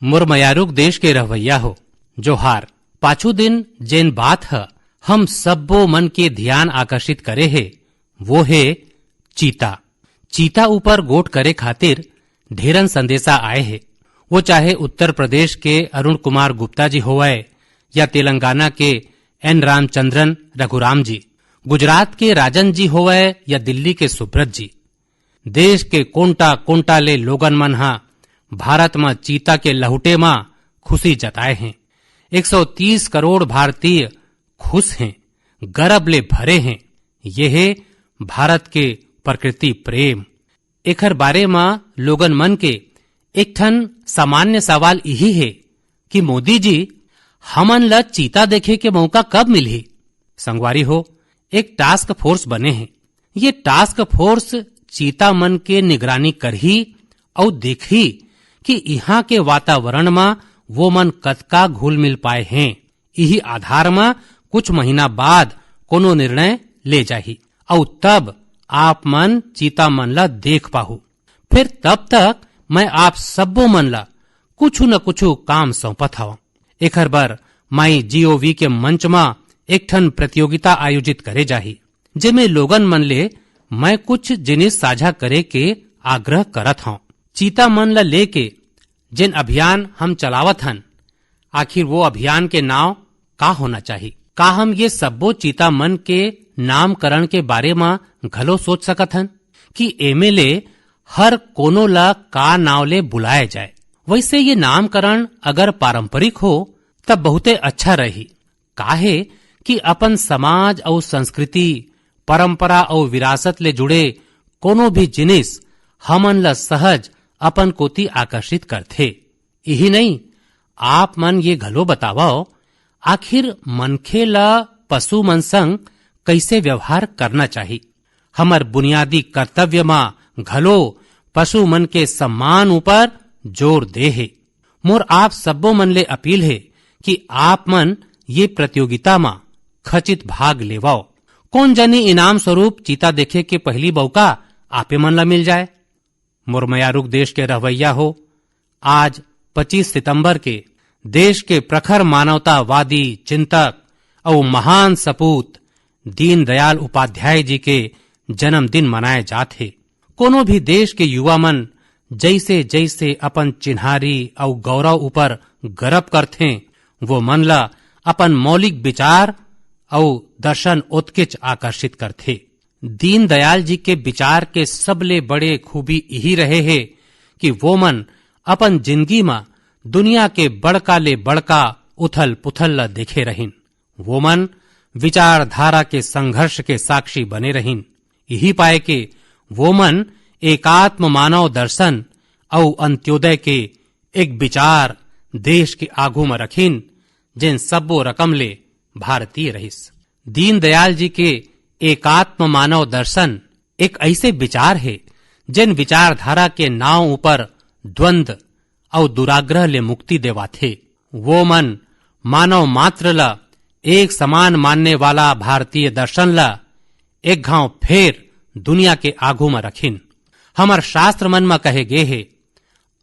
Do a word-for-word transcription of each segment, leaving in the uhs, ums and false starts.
मोर मयारुक देश के रहवैया हो, जोहार। पाछू दिन जेन बात ह हम सब्बो मन के ध्यान आकर्षित करे हे, वो हे चीता। चीता ऊपर गोठ करे खातिर ढेरन संदेशा आए हे। वो चाहे उत्तर प्रदेश के अरुण कुमार गुप्ता जी होवय या तेलंगाना के एन रामचंद्रन रघुराम जी, गुजरात के राजन जी होवय या दिल्ली के सुब्रत जी, देश के कोंटा-कोंटा ले लोगन मन ह भारत म चीता के लहुटे म खुशी जताए हें। एक सौ तीस करोड़ भारतीय खुश हें, गरब ले भरे हें। ये हे भारत के प्रकृति प्रेम। एखर बारे म लोगन मन के एक ठन सामान्य सवाल इही हे कि मोदी जी, हमन ल चीता देखे के मौका कब मिलही? संगवारी हो, एक टास्क फोर्स बने हे। ये टास्क फोर्स चीता मन के निगरानी करही अउ देखही कि इहां के वातावरण म वो मन कतका घुल मिल पाए हें। इही आधार म कुछ महीना बाद कोनो निर्णय ले जाही, अउ तब आप मन चीता मन ल देख पाहू। फिर तब तक मैं आप सब्बो मन ल कुछु न कुछु काम सौंपत हवं। एखर बर माई जीओवी के मंच म एक ठन प्रतियोगिता आयोजित करे जाही, जेमे लोगन मन ले मैं कुछ जिनिस साझा करे के आग्रह करत हौं। चीता मन ल लेके जेन अभियान हम चलावत हन, आखिर वो अभियान के नाव का होना चाही? का हम ये सब्बो चीता मन के नामकरण के बारे म घलो सोच सकत हन कि एमे ले हर कोनो ला का नाव ले बुलाए जाए? वैसे ये नामकरण अगर पारंपरिक हो, तब बहुते अच्छा रही। काहे कि अपन समाज अउ संस्कृति, परंपरा अउ विरासत ले जुड़े कोनो भी जिनिस हमन ला सहज अपन कोति आकर्षित करथे। इही नहीं, आप मन ये घलो बतावव, आखिर मनखे ला पशु मन संग कइसे व्यवहार करना चाही? हमर बुनियादी कर्तव्य म घलो पशु मन के सम्मान ऊपर जोर दे हे। मोर आप सब्बो मन ले अपील हे कि आप मन ये प्रतियोगिता म खचित भाग लेवव। कोन जनी इनाम स्वरूप चीता देखे के पहली मौका आपे मन ला मिल जाए। मोर मयारुक देश के रहवैया हो, आज पच्चीस सितंबर के देश के प्रखर मानवतावादी चिंतक अउ महान सपूत दीनदयाल उपाध्याय जी के जन्मदिन मनाए जात हे। कोनो भी देश के युवा मन जइसे-जइसे अपन चिन्हारी अउ गौरव ऊपर गरब करथें, वो मन ला अपन मौलिक विचार अउ दर्शन ओतकेच आकर्षित करथे। दीनदयाल जी के विचार के सबले बड़े खूबी इही रहे हे कि वो मन अपन जिंदगी म दुनिया के बड़का ले बड़का उथल-पुथल ल देखे रहिन। वो मन विचारधारा के संघर्ष के साक्षी बने रहिन। इही पाए के वो मन एकात्म मानव दर्शन अउ अंत्योदय के एक विचार देश के आघू म रखिन, जेन सब्बो रकम ले भारतीय रहिस। दीनदयाल जी के एकात्म मानव दर्शन एक अइसे विचार हे, जेन विचारधारा के नाव ऊपर द्वंद अउ दुराग्रह ले मुक्ति देवाथे। वो मन मानव मात्र ल एक समान मानने वाला भारतीय दर्शन ल एक घांव फेर दुनिया के आघू म रखिन। हमर शास्त्र मन म कहे गे हे,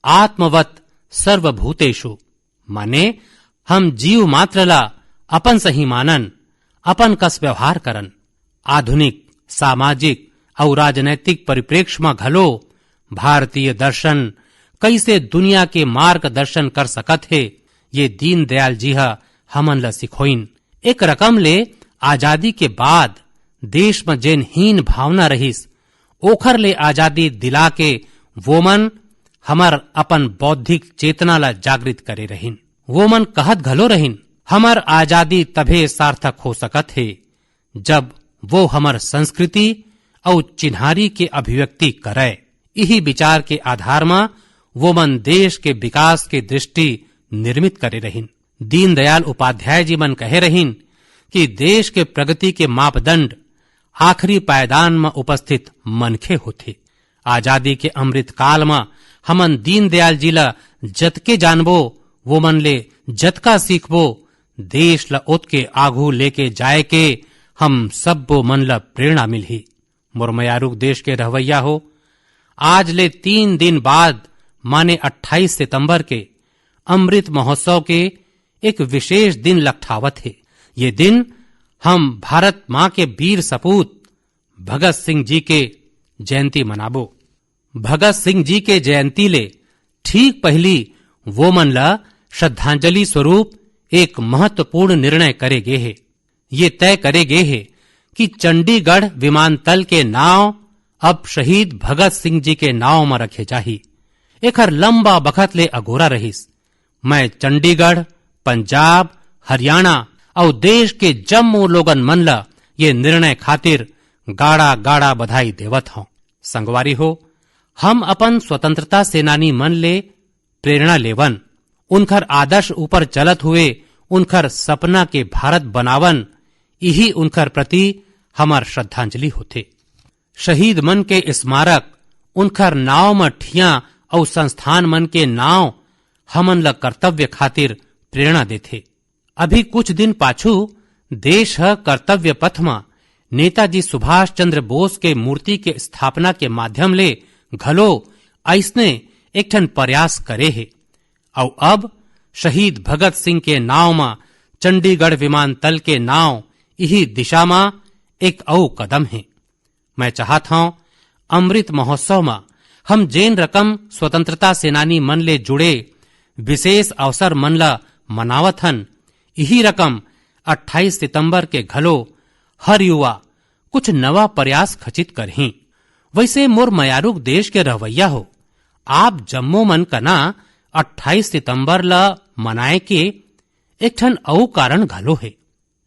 "आत्मवत सर्वभूतेषु", माने हम जीव मात्र ला अपन सही मानन, अपन कस व्यवहार करन। आधुनिक, सामाजिक अउ राजनैतिक परिप्रेक्ष्य म घलो भारतीय दर्शन कइसे दुनिया के मार्गदर्शन कर सकत हे, ये दीनदयाल जी ह हमन ल सिखोइन। एक रकम ले आजादी के बाद देश म जेन हीन भावना रहिस, ओखर ले आजादी दिला के वो मन हमर अपन बौद्धिक चेतना ला जागृत करे रहिन। वो मन कहत घलो रहिन, "हमर आजादी तभे सार्थक हो सकत हे, जब वो हमर संस्कृति अउ चिन्हारी के अभिव्यक्ति करय।" इही विचार के आधार म वो मन देश के विकास के दृष्टि निर्मित करे रहिन। दीनदयाल उपाध्याय जी मन कहे रहिन कि देश के प्रगति के मापदंड आखिरी पायदान म उपस्थित मनखे होथे। आजादी के अमृत काल म हमन दीनदयाल जी ल जतके जानबो, वो मन ले जतका सीखबो, देश ल ओतके आघू लेके जाए के हम सब्बो मन ल प्रेरणा मिलही। मोर मयारुक देश के रहवैया हो, आज ले तीन दिन बाद माने अट्ठाईस सितंबर के अमृत महोत्सव के एक विशेष दिन लकठावत हे। ये दिन हम भारत माँ के वीर सपूत भगत सिंह जी के जयंती मनाबो। भगत सिंह जी के जयंती ले ठीक पहिली वो मन ला श्रद्धांजलि स्वरूप एक महत्वपूर्ण निर्णय करे गे हे। ये तय करे गे हे कि चंडीगढ़ विमानतल के नाव अब शहीद भगत सिंह जी के नाव म रखे जाही। एखर लंबा बखत ले अगोरा रहिस। मैं चंडीगढ़, पंजाब, हरियाणा अउ देश के जम्मो लोगन मन ल ये निर्णय खातिर गाड़ा गाड़ा बधाई देवत हौं। संगवारी हो, हम अपन स्वतंत्रता सेनानी मन ले प्रेरणा लेवन, उनखर आदर्श ऊपर चलत हुए उनखर सपना के भारत बनावन, इही उनखर प्रति हमर श्रद्धांजलि होथे। शहीद मन के स्मारक, उनखर नाव म ठिया अउ संस्थान मन के नाव हमन ल कर्तव्य खातिर प्रेरणा देथे। अभी कुछ दिन पाछू देश ह कर्तव्य पथ म नेताजी सुभाष चंद्र बोस के मूर्ति के स्थापना के माध्यम ले घलो अइसने एक ठन प्रयास करे हे। अउ अब शहीद भगत सिंह के नाव म चंडीगढ़ विमानतल के नाव इही दिशा म एक अउ कदम हे। मैं चाहत हौं, अमृत महोत्सव म हम जेन रकम स्वतंत्रता सेनानी मन ले जुड़े विशेष अवसर मन ल मनावत हन, इही रकम अट्ठाईस सितंबर के घलो हर युवा कुछ नवा प्रयास खचित करही। वैसे मोर मयारुक देश के रहवैया हो, आप जम्मो मन कना अट्ठाईस सितंबर ल मनाए के एक ठन अउ कारण घलो हे।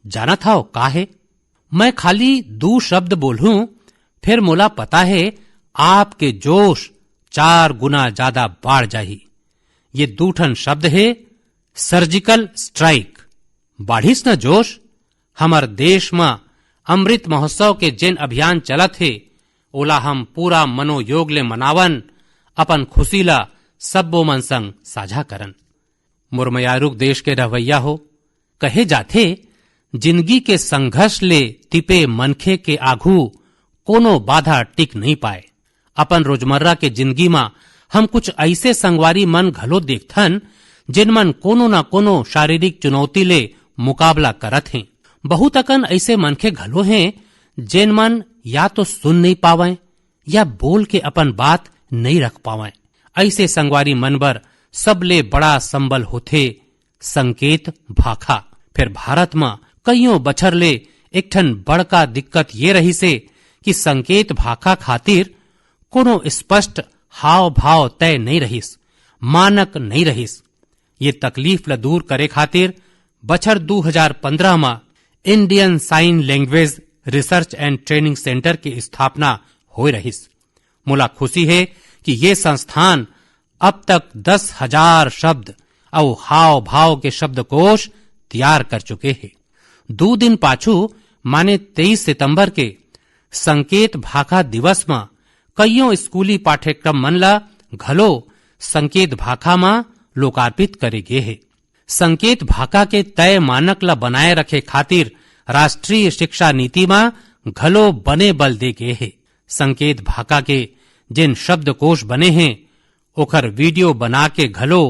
जानत हव का हे? मैं खाली दू शब्द बोलहूं, फेर मोला पता हे आपके जोश चार गुना ज्यादा बाढ़ जाही। ये दू ठन शब्द हे सर्जिकल स्ट्राइक। बाढ़िस न जोश। हमर देश म अमृत महोत्सव के जेन अभियान चलत हे, ओला हम पूरा मनोयोग ले मनावन, अपन खुशी ला सब्बो मन संग साझा करन। मोर मयारुक देश के रहवैया हो, कहे जाथे, जिनगी के संघर्ष ले तिपे मनखे के आघू कोनो बाधा टिक नइ पाए। अपन रोजमर्रा के जिनगी म हम कुछ अइसे संगवारी मन घलो देखथन, जेन मन कोनो न कोनो शारीरिक चुनौती ले मुकाबला करत हें। बहुत अकन अइसे मनखे घलो हें, जेन मन या तो सुन नइ पावंय या बोल के अपन बात नइ रख पावंय। अइसे संगवारी मन बर सबले बड़ा संबल होथे संकेत भाखा। फेर भारत म कइयों बछर ले एक ठन बड़का दिक्कत ये रहिसे कि संकेत भाखा खातिर कोनो स्पष्ट हाव-भाव तय नइ रहिस, मानक नइ रहिस। ये तकलीफ ल दूर करे खातिर बछर दू हजार पंद्रह म Indian Sign Language Research and Training Centre के स्थापना होय रहिस। मोला खुशी हे कि ये संस्थान अब तक दस हजार शब्द अउ हाव-भाव के शब्दकोश तैयार कर चुके हे। दू दिन पाछू, माने तेईस सितंबर के संकेत भाखा दिवस म कइयों स्कूली पाठ्यक्रम मन ला घलो संकेत भाखा म लोकार्पित करे गे हे। संकेत भाखा के तय मानक ला बनाए रखे खातिर राष्ट्रीय शिक्षा नीति म घलो बने बल दे गे हे। संकेत भाखा के जेन शब्दकोश बने हे, ओखर वीडियो बना के घलो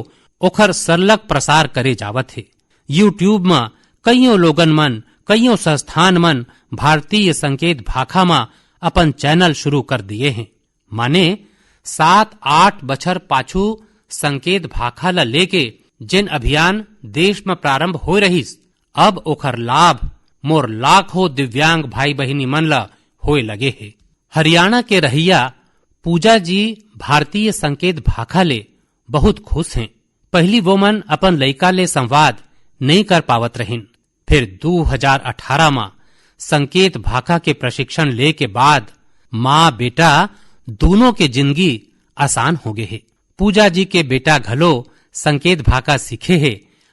ओखर सरलग प्रसार करे जावत हे। YouTube म कइयों लोगन मन, कइयों संस्थान मन भारतीय संकेत भाखा म अपन चैनल शुरू कर दिए हें। माने सात आठ बछर पाछू संकेत भाखा ल लेके जेन अभियान देश म प्रारंभ होय रहिस, अब ओखर लाभ मोर लाखों दिव्यांग भाई बहिनी मन ल होय लगे हे। हरियाणा के रहइया पूजा जी भारतीय संकेत भाखा ले बहुत खुश हें। पहिली वो मन अपन लइका ले संवाद नइ कर पावत रहिन, फेर दू हजार अठारह म संकेत भाखा के प्रशिक्षण ले के बाद माँ बेटा दूनों के जिनगी आसान हो गे हे। पूजा जी के बेटा घलो संकेत भाखा सीखे हे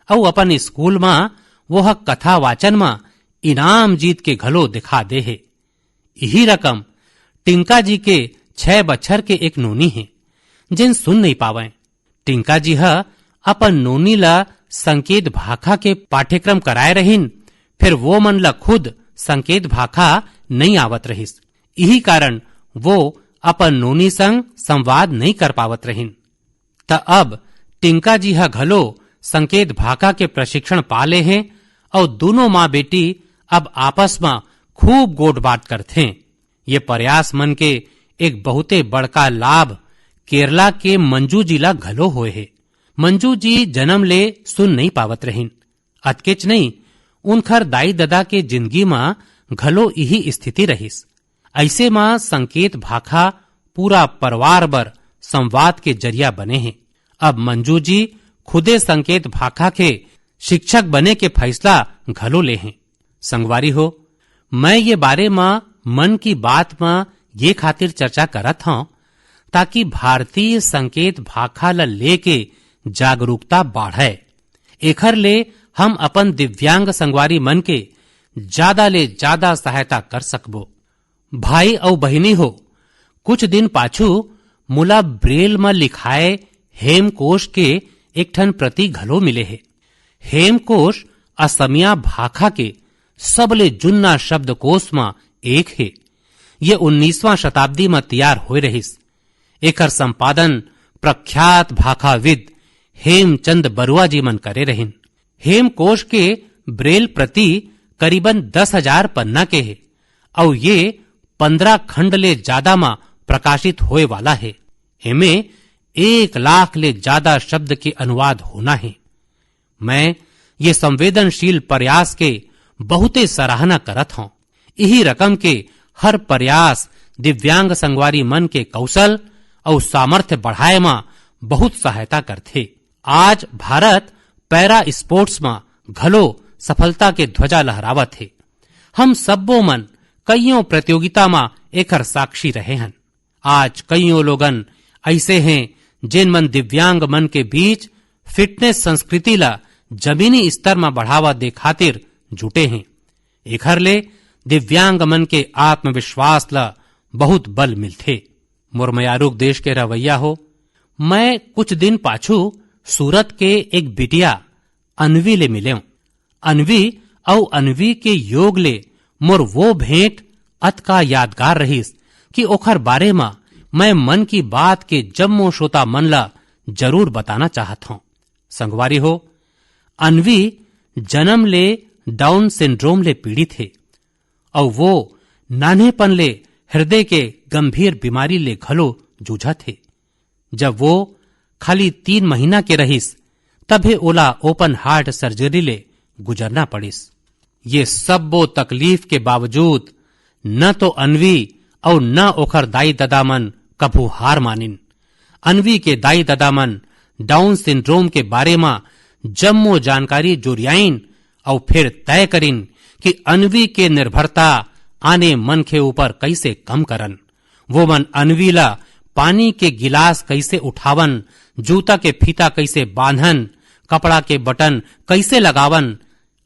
अउ अपन स्कूल म वो ह कथा वाचन म इनाम जीत के घलो दिखा दे हे। इही रकम टिंका जी के छह बछर के एक नोनी हे, जेन सुन नइ पावय। टिंका जी ह अपन नोनी ल संकेत भाखा के पाठ्यक्रम कराए रहिन, फेर वो मन ल खुद संकेत भाखा नइ आवत रहिस। इही कारण वो अपन नोनी संग संवाद नइ कर पावत रहिन। त अब टिंका जी ह घलो संकेत भाखा के प्रशिक्षण पा ले हें अउ दूनों माँ बेटी अब आपस म खूब गोठ बात करथें। ये प्रयास मन के एक बहुते बड़का लाभ केरला के मंजू जी ला घलो होए हे। मंजू जी जनम ले सुन नइ पावत रहिन। अतकेच नइ, उनखर दाई ददा के जिनगी म घलो इही स्थिति रहिस। अइसे म संकेत भाखा पूरा परिवार बर संवाद के जरिया बने हे। अब मंजू जी खुदे संकेत भाखा के शिक्षक बने के फैसला घलो ले हें। संगवारी हो, मैं ये बारे म मन की बात म ये खातिर चर्चा करत हंव, ताकि भारतीय संकेत भाखा ल लेके जागरूकता बाढ़य। एखर ले हम अपन दिव्यांग संगवारी मन के जादा ले जादा सहायता कर सकबो। भाई अउ बहिनी हो, कुछ दिन पाछू मोला ब्रेल म लिखाए हेमकोश के एक ठन प्रति घलो मिले हे। हेमकोश असमिया भाखा के सबले जुन्ना शब्दकोश म एक हे। ये उन्नीसवां शताब्दी म तैयार होए रहिस। एकर संपादन प्रख्यात भाखाविद हेमचंद बरुआ जी मन करे रहिन। हेमकोश के ब्रेल प्रति करीबन दस हजार पन्ना के हे, अउ ये पंद्रह खंड ले जादा म प्रकाशित होए वाला हे। एमे एक लाख ले जादा शब्द के अनुवाद होना हे। मैं ये संवेदनशील प्रयास के बहुते सराहना करत हंव। इही रकम के हर प्रयास दिव्यांग संगवारी मन के कौशल अउ सामर्थ्य बढ़ाए म बहुत सहायता करथे। आज भारत पैरा स्पोर्ट्स म घलो सफलता के ध्वजा लहरावत हे। हम सब्बो मन कइयों प्रतियोगिता म एकर साक्षी रहे हन। आज कइयों लोगन अइसे हें, जेन मन दिव्यांग मन के बीच फिटनेस संस्कृति ला जमीनी स्तर म बढ़ावा दे खातिर जुटे हें। एखर ले दिव्यांग मन के आत्मविश्वास ला बहुत बल मिलथे। मोर मयारुक देश के रहवैया हो, मैं कुछ दिन पाछू सूरत के एक बिटिया अन्वी ले मिलेंव। अन्वी अउ अन्वी के योग ले मोर वो भेंट अतका यादगार रहिस कि ओखर बारे म मैं मन की बात के जम्मो श्रोता मन ला जरूर बताना चाहत हंव। संगवारी हो, अन्वी जनम ले डाउन सिंड्रोम ले पीड़ित हे अउ वो नान्हेपन ले हृदय के गंभीर बीमारी ले घलो जूझत हे। जब वो खाली तीन महीना के रहिस, तभे ओला ओपन हार्ट सर्जरी ले गुजरना पड़िस। ये सब्बो तकलीफ के बावजूद न तो अन्वी अउ न ओखर दाई ददा मन कभू हार मानिन। अन्वी के दाई ददा मन डाउन सिंड्रोम के बारे म जम्मो जानकारी जुरियाइन अउ फिर तय करिन कि अन्वी के निर्भरता आने मनखे ऊपर कइसे कम करन। वो मन अन्वी ला पानी के गिलास कइसे उठावन, जूता के फीता कइसे बांधन, कपड़ा के बटन कइसे लगावन,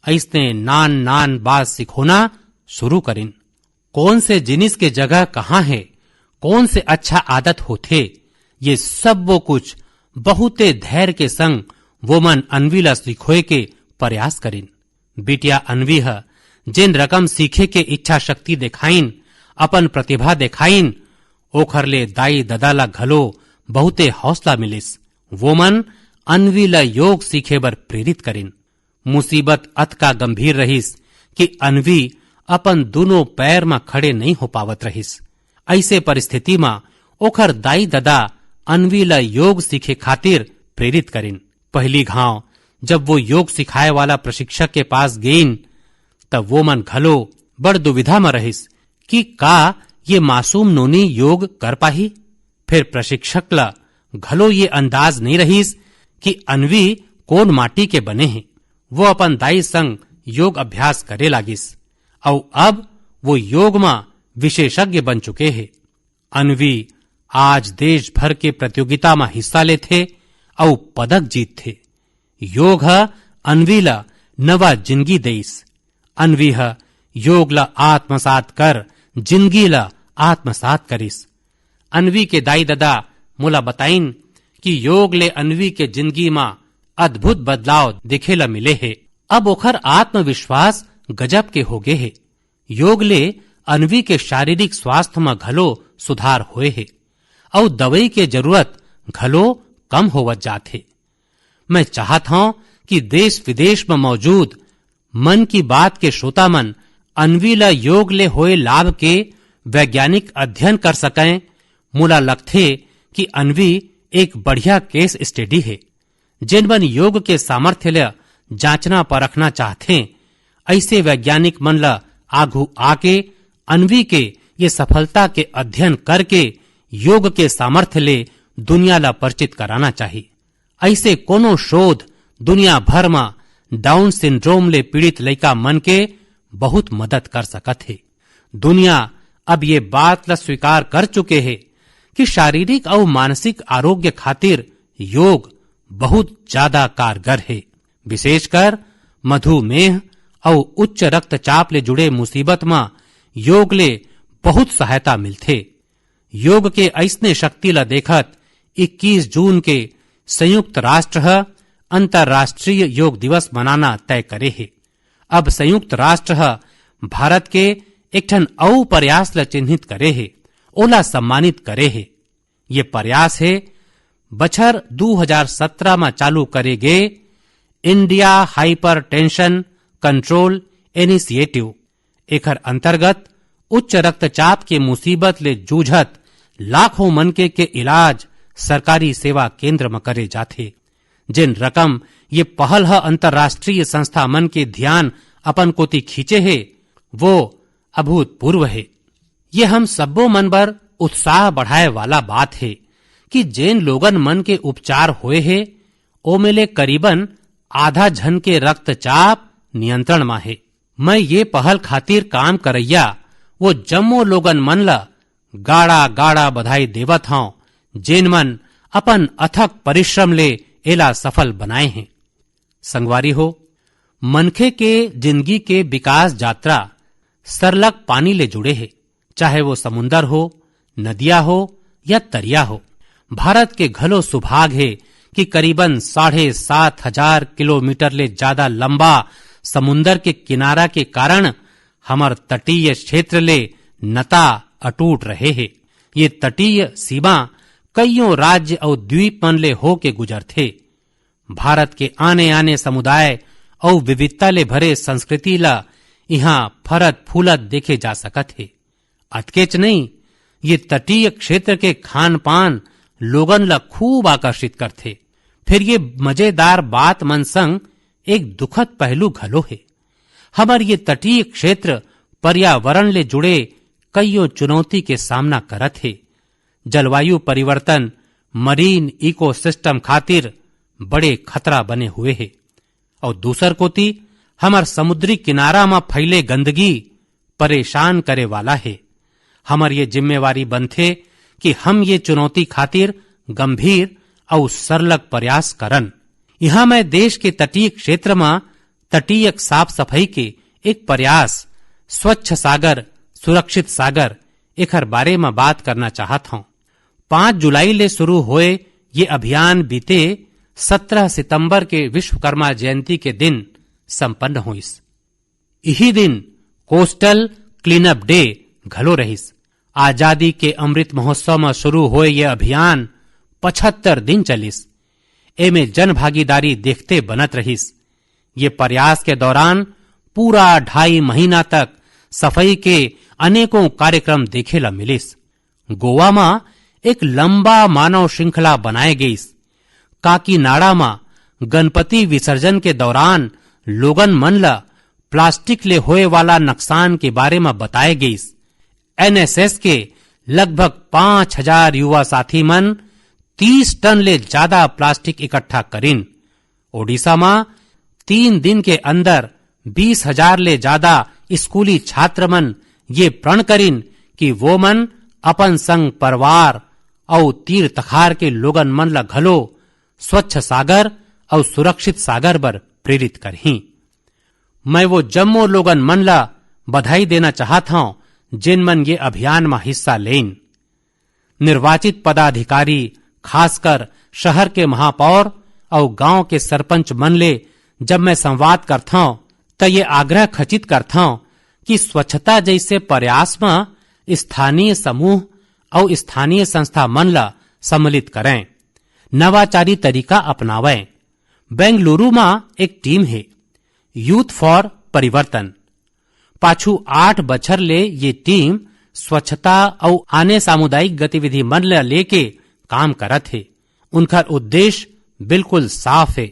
अइसने नान नान बात सिखोना शुरू करिन। कौन से जिनिस के जगह कहाँ हे, कौन से अच्छा आदत होथे, ये सब्बो कुछ बहुते धैर्य के संग वो मन अन्वी ला सिखोए के प्रयास करिन। बिटिया अन्वी ह जेन रकम सीखे के इच्छा शक्ति देखाइन, अपन प्रतिभा देखाइन, ओखर ले दाई ददा ला घलो बहुते हौसला मिलिस। वो मन अन्वी ला योग सीखे बर प्रेरित करिन। मुसीबत अतका गंभीर रहिस कि अन्वी अपन दूनों पैर म खड़े नइ हो पावत रहिस। अइसे परिस्थिति म ओखर दाई ददा अन्वी ला योग सीखे खातिर प्रेरित करिन। पहिली घांव जब वो योग सिखाए वाला प्रशिक्षक के पास गेइन, तब वो मन घलो बड़ दुविधा म रहिस कि का ये मासूम नोनी योग कर पाही। फिर प्रशिक्षक ला घलो ये अंदाज नइ रहिस कि अन्वी कोन माटी के बने हे। वो अपन दाई संग योग अभ्यास करे लागिस, अउ अब वो योग म विशेषज्ञ बन चुके हे। अन्वी आज देश भर के प्रतियोगिता म हिस्सा लेथे अउ पदक जीतथे। योग ह अन्वी ला नवा जिंदगी देइस। अन्वी ह योग ला आत्मसात कर जिंदगी ला आत्मसात करिस। अन्वी के दाई ददा मोला बताइन कि योग ले अन्वी के जिंदगी म अद्भुत बदलाव देखे ला मिले हे। अब ओखर आत्मविश्वास गजब के होगे हे। योग ले अन्वी के शारीरिक स्वास्थ्य म घलो सुधार होए हे अउ दवई के जरूरत घलो कम होवत जात हे। मैं चाहत हंव कि देश विदेश म मौजूद मन की बात के श्रोता मन अन्वी ल योग ले होए लाभ के वैज्ञानिक अध्ययन कर सकंय। मोला लगथे कि अन्वी एक बढ़िया केस स्टडी हे। जेन मन योग के सामर्थ्य ल जांचना परखना चाहथें, अइसे वैज्ञानिक मन ल आघू आके अन्वी के ये सफलता के अध्ययन करके योग के सामर्थ्य ले दुनिया ल परिचित कराना चाही। अइसे कोनो शोध दुनिया भर म डाउन सिंड्रोम ले पीड़ित लइका मन के बहुत मदद कर सकत हे। दुनिया अब ये बात ल स्वीकार कर चुके हे कि शारीरिक अउ मानसिक आरोग्य खातिर योग बहुत ज्यादा कारगर हे। विशेषकर मधुमेह अउ उच्च रक्तचाप ले जुड़े मुसीबत म योग ले बहुत सहायता मिलथे। योग के अइसने शक्ति ल देखत इक्कीस जून के संयुक्त राष्ट्र ह अंतर्राष्ट्रीय योग दिवस मनाना तय करे हे। अब संयुक्त राष्ट्र ह भारत के एक ठन अउ प्रयास ल चिन्हित करे हे, ओला सम्मानित करे हे। ये प्रयास हे बछर दू हजार सत्रह म चालू करे गे इंडिया हाइपरटेंशन कंट्रोल इनिशिएटिव। एखर अंतर्गत उच्च रक्तचाप के मुसीबत ले जूझत लाखों मनके के इलाज सरकारी सेवा केंद्र म करे जाथे। जेन रकम ये पहल ह अंतर्राष्ट्रीय संस्था मन के ध्यान अपन कोति खींचे हे, वो अभूतपूर्व हे। ये हम सब्बो मन बर उत्साह बढ़ाए वाला बात हे कि जेन लोगन मन के उपचार होए हे, ओमे ले करीबन आधा झन के रक्तचाप नियंत्रण म हे। मैं ये पहल खातिर काम करइया वो जम्मो लोगन मन ल गाड़ा गाड़ा बधाई देवत हंव, जेन मन अपन अथक परिश्रम ले एला सफल बनाए हें। संगवारी हो, मनखे के जिंदगी के विकास यात्रा सरलग पानी ले जुड़े हे, चाहे वो समुंदर हो, नदिया हो या तरिया हो। भारत के घलो सुभाग हे कि करीबन साढ़े सात हजार किलोमीटर ले ज्यादा लंबा समुंदर के किनारा के कारण हमर तटीय क्षेत्र ले नता अटूट रहे हे। ये तटीय सीमा कइयों राज्य अउ द्वीप मन ले होके गुजरथे। भारत के आने-आने समुदाय अउ विविधता ले भरे संस्कृति ला इहां फरत-फूलत देखे जा सकत हे। अतकेच नइ, ये तटीय क्षेत्र के खान-पान लोगन ला खूब आकर्षित करथे। फेर ये मजेदार बात मन संग एक दुखद पहलू घलो हे। हमर ये तटीय क्षेत्र पर्यावरण ले जुड़े कइयों चुनौती के सामना करत हे। जलवायु परिवर्तन मरीन इकोसिस्टम खातिर बड़े खतरा बने हुए हे। अउ दूसर कोति, हमर समुद्री किनारा म फैले गंदगी परेशान करे वाला हे। हमर ये जिम्मेवारी बनथे कि हम ये चुनौती खातिर गंभीर अउ सरलग प्रयास करन। इहां मैं देश के तटीय क्षेत्र म तटीय साफ सफाई के एक प्रयास स्वच्छ सागर, सुरक्षित सागर, एखर बारे म बात करना चाहत हंव। पाँच जुलाई ले शुरू होए ये अभियान बीते सत्रह सितंबर के विश्वकर्मा जयंती के दिन संपन्न होइस। इही दिन कोस्टल क्लीनअप डे घलो रहिस। आजादी के अमृत महोत्सव म शुरू होए ये अभियान पचहत्तर दिन चलिस। एमे जनभागीदारी देखते बनत रहिस। ये प्रयास के दौरान पूरा ढाई महीना तक सफाई के अनेकों कार्यक्रम देखे ला मिलिस। गोवा म एक लंबा मानव श्रृंखला बनाए गइस। काकीनाडा म गणपति विसर्जन के दौरान लोगन मन ल प्लास्टिक ले होए वाला नुकसान के बारे म बताए गइस। एनएसएस के लगभग पाँच हजार युवा साथी मन तीस टन ले ज्यादा प्लास्टिक इकट्ठा करिन। ओडिशा म तीन दिन के अंदर बीस हजार ले ज्यादा स्कूली छात्र मन ये प्रण करिन कि वो मन अपन संग परिवार अउ तीर तखार के लोगन मन ल घलो स्वच्छ सागर अउ सुरक्षित सागर बर प्रेरित करहीं। मैं वो जम्मो लोगन मन ल बधाई देना चाहत हंव, जेन मन ये अभियान म हिस्सा लेन। निर्वाचित पदाधिकारी, खासकर शहर के महापौर अउ गांव के सरपंच मन ले जब मैं संवाद करथंव, त ये आग्रह खचित करथंव कि स्वच्छता जइसे प्रयास म स्थानीय समूह अउ स्थानीय संस्था मन ल सम्मिलित करंय, नवाचारी तरीका अपनावंय। बेंगलुरु म एक टीम हे, यूथ फॉर परिवर्तन। पाछू आठ बछर ले ये टीम स्वच्छता अउ आने सामुदायिक गतिविधि मन ल लेके काम करत हे। उनकर उद्देश्य बिल्कुल साफ हे,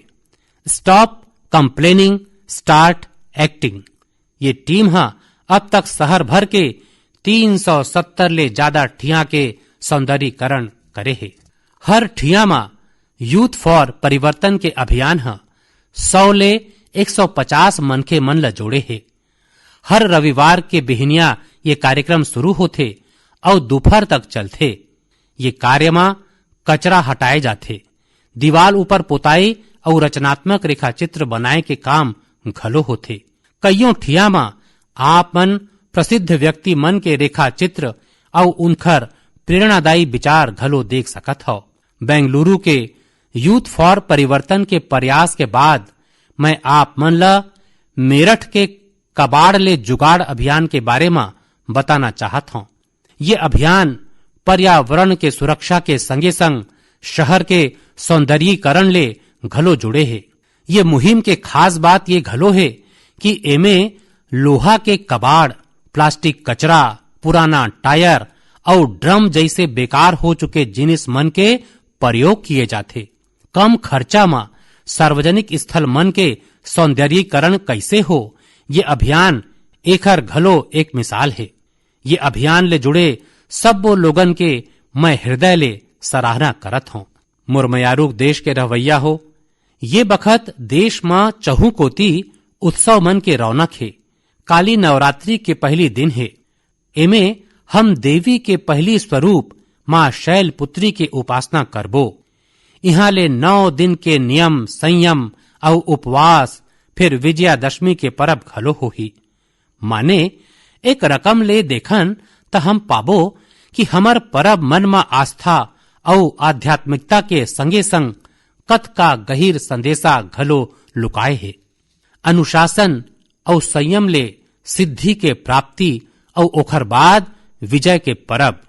स्टॉप कंप्लेनिंग, स्टार्ट एक्टिंग। ये टीम ह अब तक शहर भर के तीन सौ सत्तर ले ज्यादा ठिया के सौंदर्यीकरण करे हे। हर ठिया म यूथ फॉर परिवर्तन के अभियान ह सौ ले एक सौ पचास मनखे मन ल जोड़े हे। हर रविवार के बिहनिया ये कार्यक्रम शुरू होथे अउ दोपहर तक चलथे। ये कार्य म कचरा हटाए जाथे, दीवाल ऊपर पोताई अउ रचनात्मक रेखाचित्र बनाए के काम घलो होथे। कइयों ठिया म आप मन प्रसिद्ध व्यक्ति मन के रेखाचित्र अउ उनखर प्रेरणादायी विचार घलो देख सकत हव। बेंगलुरु के यूथ फॉर परिवर्तन के प्रयास के बाद मैं आप मन ल मेरठ के कबाड़ ले जुगाड़ अभियान के बारे म बताना चाहत हौं। ये अभियान पर्यावरण के सुरक्षा के संगे संग शहर के सौंदर्यीकरण ले घलो जुड़े हे। ये मुहिम के खास बात ये घलो हे कि एमे लोहा के कबाड़, प्लास्टिक कचरा, पुराना टायर अउ ड्रम जइसे बेकार हो चुके जिनिस मन के प्रयोग किए जाथे। कम खर्चा म सार्वजनिक स्थल मन के सौंदर्यीकरण कइसे हो, ये अभियान एखर घलो एक मिसाल हे। ये अभियान ले जुड़े सब्बो लोगन के मैं हृदय ले सराहना करत हौं। मोर मयारू देश के रहवैया हो, ये बखत देश म चहु कोती उत्सव मन के रौनक हे। काली नवरात्रि के पहली दिन हे। एमे हम देवी के पहली स्वरूप मां शैलपुत्री के उपासना करबो। इहां ले नौ दिन के नियम, संयम अउ उपवास, फिर विजयादशमी के परब घलो होही। माने, एक रकम ले देखन त हम पाबो कि हमर परब मन म आस्था अउ आध्यात्मिकता के संगे संग कतका गहिर संदेशा घलो लुकाए हे। अनुशासन अउ संयम ले सिद्धि के प्राप्ति अउ ओखर बाद विजय के परब,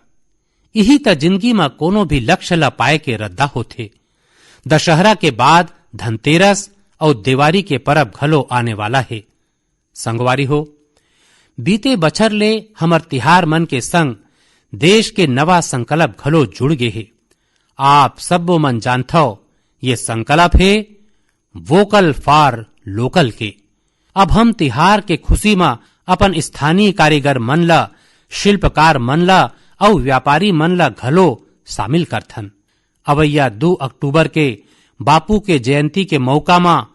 इही त जिंदगी म कोनो भी लक्ष्य ल पाए के रद्दा होथे। दशहरा के बाद धनतेरस अउ देवारी के परब घलो आने वाला हे। संगवारी हो, बीते बछर ले हमर तिहार मन के संग देश के नवा संकल्प घलो जुड़ गे हे। आप सब्बो मन जानथव, ये संकल्प हे वोकल फॉर लोकल के। अब हम तिहार के खुशी म अपन स्थानीय कारीगर मन ल, शिल्पकार मन ल अउ व्यापारी मन ल घलो शामिल करथन। अवइया दू अक्टूबर के बापू के जयंती के मौका म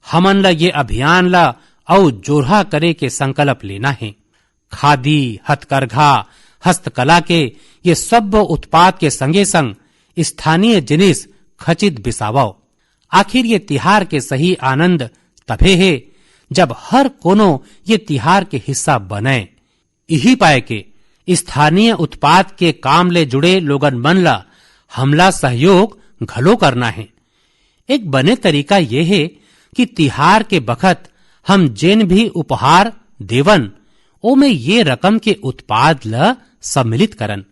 हमन ल ये अभियान ल अउ जोरहा करे के संकल्प लेना हे। खादी, हथकरघा, हस्तकला के ये सब्बो उत्पाद के संगे संग स्थानीय जिनिस खचित बिसावव। आखिर ये तिहार के सही आनंद तभे हे, जब हर कोनो ये तिहार के हिस्सा बनय। इही पाय के स्थानीय उत्पाद के काम ले जुड़े लोगन मन ल हमला सहयोग घलो करना हे। एक बने तरीका ये हे कि तिहार के बखत हम जेन भी उपहार देवन, ओमे ये रकम के उत्पाद ल सम्मिलित करन।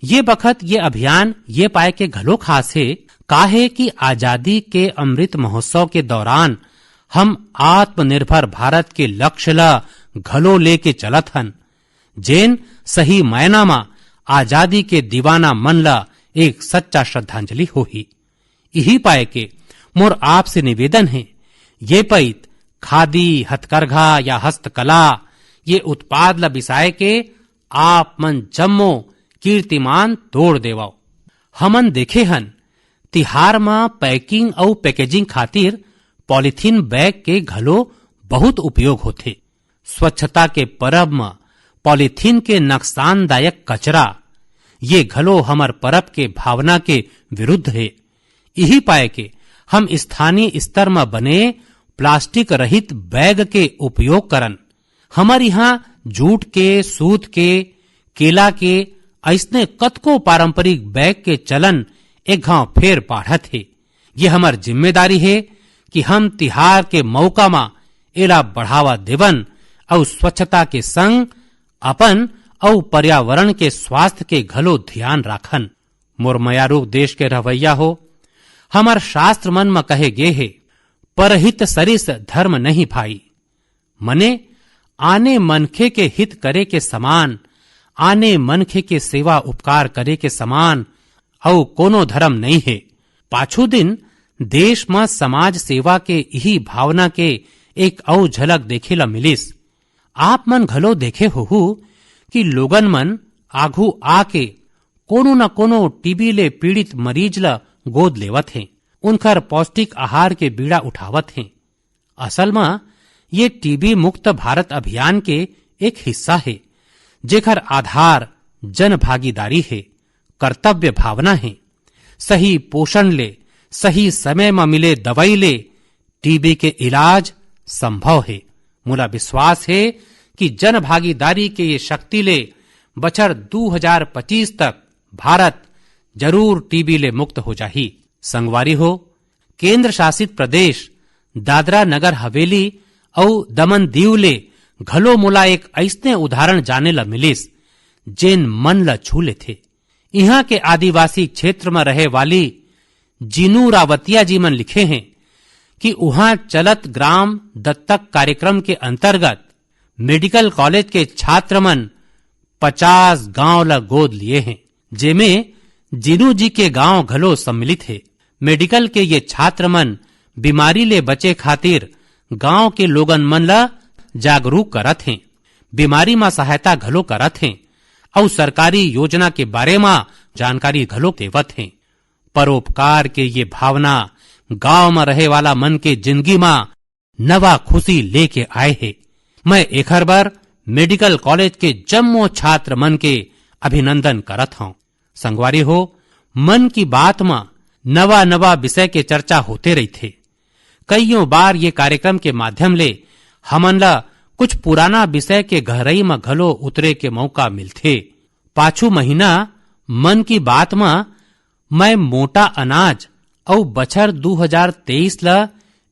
ये बखत ये अभियान ये पाय के घलो खास हे, काहे कि आजादी के अमृत महोत्सव के दौरान हम आत्मनिर्भर भारत के लक्ष्य ल घलो लेके चलत हन, जेन सही मायना म आजादी के दीवाना मन ल एक सच्चा श्रद्धांजलि होही। इही पाय के मोर आपसे निवेदन हे, ये पइत खादी, हथकरघा या हस्तकला ये उत्पाद ल बिसाय के आप मन जम्मो कीर्तिमान तोड़ देवव। हमन देखे हन, तिहार म पैकिंग अउ पैकेजिंग खातिर पॉलीथीन बैग के घलो बहुत उपयोग होथे। स्वच्छता के परब म पॉलीथीन के नुकसानदायक कचरा, ये घलो हमर परब के भावना के विरुद्ध हे। इही पाय के हम स्थानीय स्तर म बने प्लास्टिक रहित बैग के उपयोग करन। हमर इहां जूट के, सूत के, केला के अइसने कतको पारंपरिक बैग के चलन एक घांव फेर बाढ़त हे। ये हमर जिम्मेदारी हे कि हम तिहार के मौका म एला बढ़ावा देवन अउ स्वच्छता के संग अपन अउ पर्यावरण के स्वास्थ्य के घलो ध्यान राखन। मोर मयारू देश के रहवैया हो, हमर शास्त्र मन म कहे गे हे, "परहित सरिस धर्म नहीं भाई।" मने, आने मनखे के हित करे के समान, आने मनखे के सेवा उपकार करे के समान अउ कोनो धर्म नइ हे। पाछू दिन देश म समाज सेवा के इही भावना के एक अउ झलक देखे ल मिलिस। आप मन घलो देखे होहू कि लोगन मन आघू आके कोनो न कोनो टीबी ले पीड़ित मरीज ल गोद लेवत हें, उनकर पौष्टिक आहार के बीड़ा उठावत हें। असल म ये टीबी मुक्त भारत अभियान के एक हिस्सा हे, जेकर आधार जन भागीदारी हे, कर्तव्य भावना हे। सही पोषण ले, सही समय म मिले दवई ले टीबी के इलाज संभव हे। मोला विश्वास हे कि जन भागीदारी के ये शक्ति ले बछर दू हजार पच्चीस तक भारत जरूर टीबी ले मुक्त हो जाही। संगवारी हो, केंद्र शासित प्रदेश दादरा नगर हवेली अउ दमन दीव ले घलो मोला एक अइसने उदाहरण जाने ल मिलिस, जेन मन ल छू लेथे। इहां के आदिवासी क्षेत्र म रहे वाली जीनू रावतिया जी मन लिखे हें कि उहां चलत ग्राम दत्तक कार्यक्रम के अंतर्गत मेडिकल कॉलेज के छात्र मन पचास गांव ल गोद लिए हें, जेमे जीनू जी के गांव घलो सम्मिलित हे। मेडिकल के ये छात्र मन बीमारी ले बचे खातिर गांव के लोगन मन ल जागरूक करत हें, बीमारी म सहायता घलो करत हें अउ सरकारी योजना के बारे म जानकारी घलो देवत हें। परोपकार के ये भावना गांव म रहे वाला मन के जिंदगी म नवा खुशी लेके आए हे। मैं एखर बर मेडिकल कॉलेज के जम्मो छात्र मन के अभिनंदन करत हंव। संगवारी हो, मन की बात म नवा-नवा विषय के चर्चा होते रहिथे। कइयों बार ये कार्यक्रम के माध्यम ले हमन ला कुछ पुराना विषय के गहराई म घलो उतरे के मौका मिलथे। पाछू महीना मन की बात म मैं मोटा अनाज अउ बछर दू हजार तेईस ल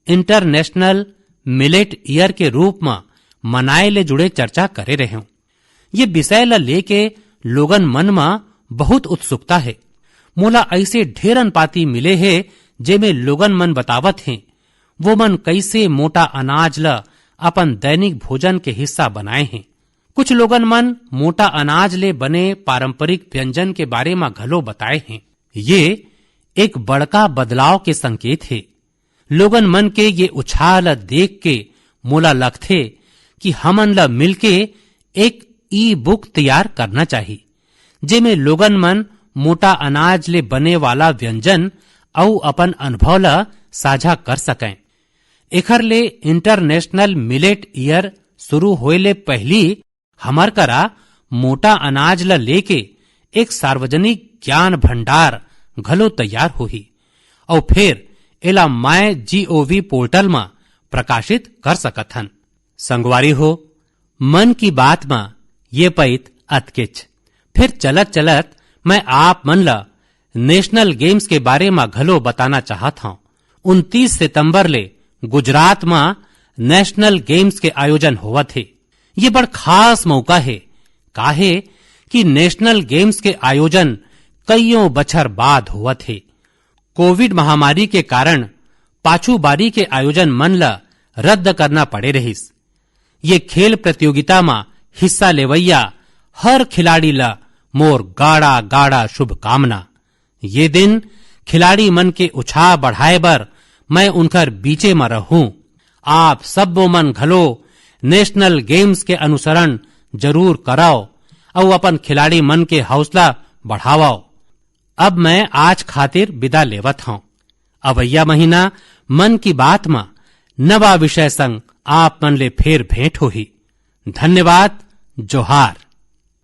इंटरनेशनल मिलेट ईयर के रूप म मनाए ले जुड़े चर्चा करे रहेंव। ये विषय ल लेके लोगन मन म बहुत उत्सुकता हे। मोला अइसे ढेरन पाती मिले हे, जेमे लोगन मन बतावत हें, वो मन कइसे मोटा अनाज ल अपन दैनिक भोजन के हिस्सा बनाए हें। कुछ लोगन मन मोटा अनाज ले बने पारंपरिक व्यंजन के बारे म घलो बताए हें। ये एक बड़का बदलाव के संकेत हे। लोगन मन के ये उछाह ल देख के मोला लगथे कि हमन ल मिलके एक ई-बुक तैयार करना चाही, जेमे लोगन मन मोटा अनाज ले बने वाला व्यंजन अउ अपन अनुभव ल साझा कर सकंय। एखर ले इंटरनेशनल मिलेट ईयर शुरू होए ले पहिली हमर करा मोटा अनाज ल लेके एक सार्वजनिक ज्ञान भंडार घलो तैयार होही अउ फेर एला माय जीओवी पोर्टल म प्रकाशित कर सकत हन। संगवारी हो, मन की बात म ये पइत अतकेच। फेर चलत-चलत मैं आप मन ल नेशनल गेम्स के बारे म घलो बताना चाहत हंव। उनतीस सितंबर ले गुजरात म नेशनल गेम्स के आयोजन होवत हे। ये बड़ खास मौका हे, काहे कि नेशनल गेम्स के आयोजन कइयों बछर बाद होवत हे। कोविड महामारी के कारण पाछू बारी के आयोजन मन ल रद्द करना पड़े रहिस। ये खेल प्रतियोगिता म हिस्सा लेवइया हर खिलाड़ी ल मोर गाड़ा-गाड़ा शुभकामना। ये दिन खिलाड़ी मन के उछाह बढ़ाए बर मैं उनकर बीचे म रहूं। आप सब्बो मन घलो नेशनल गेम्स के अनुसरण जरूर करव अउ अपन खिलाड़ी मन के हौसला बढ़ावव। अब मैं आज खातिर विदा लेवत हंव। अवइया महीना मन की बात म नवा विषय संग आप मन ले फेर भेंट होही। धन्यवाद। जोहार।